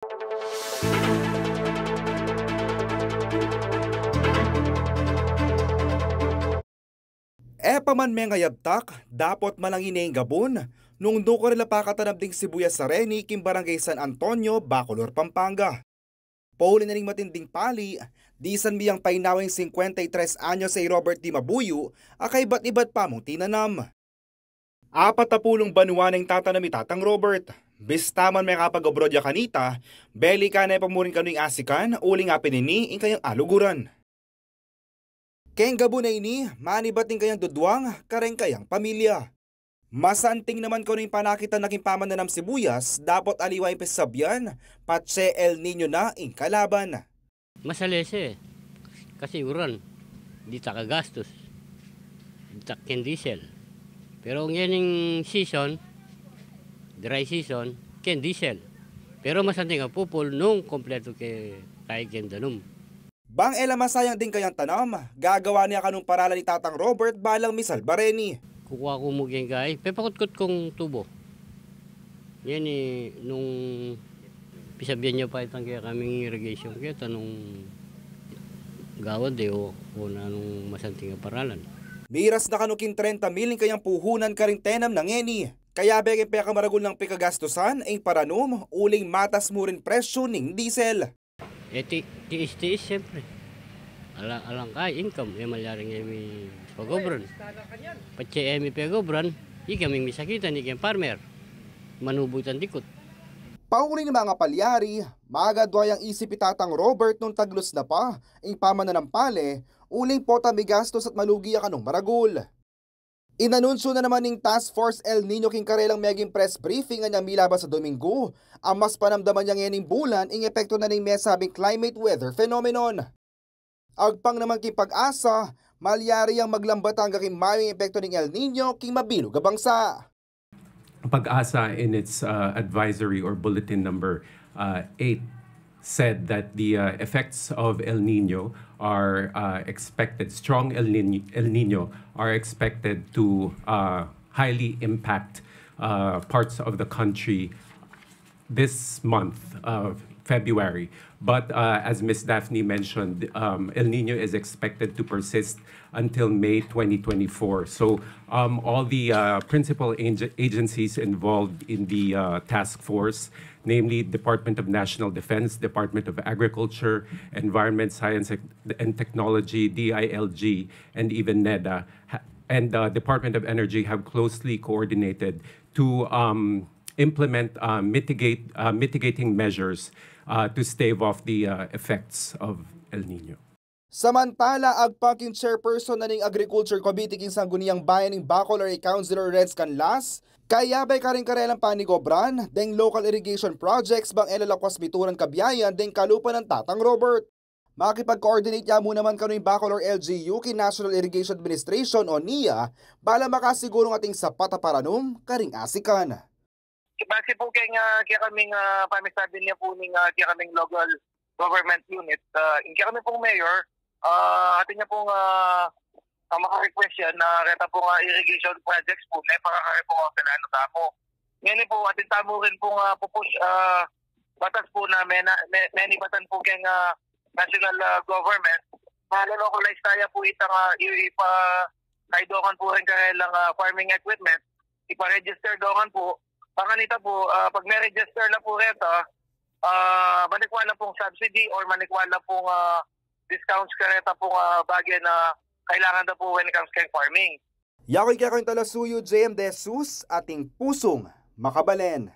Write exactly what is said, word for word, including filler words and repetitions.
E pa man mengayabtak, dapot malangin ing gabun, nung nukarin la pakatanam ding sibuyas a reni king Barangay San Antonio, Bacolor, Pampanga. Pauli na ning matinding pali, disan miyang painawa ing singkwenta y tres anyos a i Robert D. Mabuyu, a kaybat-ibat pa mung tinanam. Apat a pulung banua neng tatanam i Tatang Robert. Bista man mekapag-abroad ya kanita, belikan ne pa mu rin kanu ing asikan, uling apin ini ing kayang aluguran. Keng gabun a ini, manibat ing kayang duduang kareng kayang pamilya. Masanting naman kanu ing panakitan na king pamananam sibuyas, dapot aliwa ing pisasabian, patse El Niño na ing kalaban. Masalese, kasi uran, ditak a gastus, ditak keng diesel. Pero ngening season, dry season, keng diesel. Pero masanting a pupul nung kompletu ke kaya keng danum. Bang e la masayang ding kayang tanam, gagawa ne ya kanung paralan i Tatang Robert balang misalba reni. Kukua ku mu keng kay, pepakutkut kung tubo. Yan e, nung pisabian ya pa itang kekaming irrigation keta nung gawad e, o, o nanung masanting a paralan. Miras na kanu king trenta mil ing kayang puhunan karing tenam na ngeni. Kayabe king pekamaragul nang pikagastusan ing paranum, uling matas mu rin presyu ning diesel. E ti, tiis-tiis, siyempre. Ala, alang kay income, e malyaring e mi pagobran. Patse e mi pagobran, ikaming misakitan, ikeng farmer. Manubu itang dikut. Pauli na mangapalyari, magadwa yang isip i Tatang Robert nung taglus na pa ing pamananam pale, uling pota migastus at malugi ya kanung maragul. Inanunsyu na naman ning Task Force El Niño king karelang meging press briefing a niyang milabas a Dominggu, a mas panamdaman ya ngening bulan ing epekto na ning mesabing climate weather phenomenon. Agpang naman king PAGASA, malyari yang maglambat angga king Mayo ing epekto ning El Niño king mabilug a bangsa. PAGASA in its uh, advisory or bulletin number uh, eight said that the uh, effects of El Nino are uh, expected, strong El Nino, El Nino are expected to uh, highly impact uh, parts of the country this month of February. But uh, as Miss Daphne mentioned, um, El Nino is expected to persist until May twenty twenty-four. So um, all the uh, principal ag- agencies involved in the uh, task force, namely Department of National Defense, Department of Agriculture, Environment, Science and Technology, D I L G, and even NEDA, ha- and the Department of Energy have closely coordinated to um, implement uh, mitigate, uh, mitigating measures uh, to stave off the uh, effects of El Nino. Samantala, agpang king chairperson na ning Agriculture Committee king Sangguniang Bayan ning Bacolor, a Councilor Renz Canlas, kayabay karing karelang panigobran deng local irrigation projects bang e la lakwas mituran kabiayan deng kalupa nang Tatang Robert. Makipag-coordinate ya mu naman kanu ing Bacolor L G U king National Irrigation Administration o NIA, bala makasigurung ating sapat a paranum karing asikan. Base po keng, ah, kekaming, ah, pamisabi niya po ning, ah, kekaming local government unit, ah, ing kekami pong mayor, ah, atin niya pong, ah, ah, maka-request yan na reta pong, ah, irrigation projects po, may pakakari pong ortelano tamu. Ngeni po, atin tamu rin pong, ah, pupush, ah, batas po na may na, may, may nibatan po keng, ah, national, ah, government. Malolocalize taya po itang, ah, i-, ipa-, kaidokan po rin karelang, ah, farming equipment. Ipa-register dokan po. Panganita po, ah, pag may register na po reta, ah, manikwa na pong subsidy or manikwa na pong, ah, discounts kareta pong, ah, bagay na kailangan na po when it comes kay farming. Yaku ing kekayung talasuyu, J M De Jesus, ating pusung makabalen.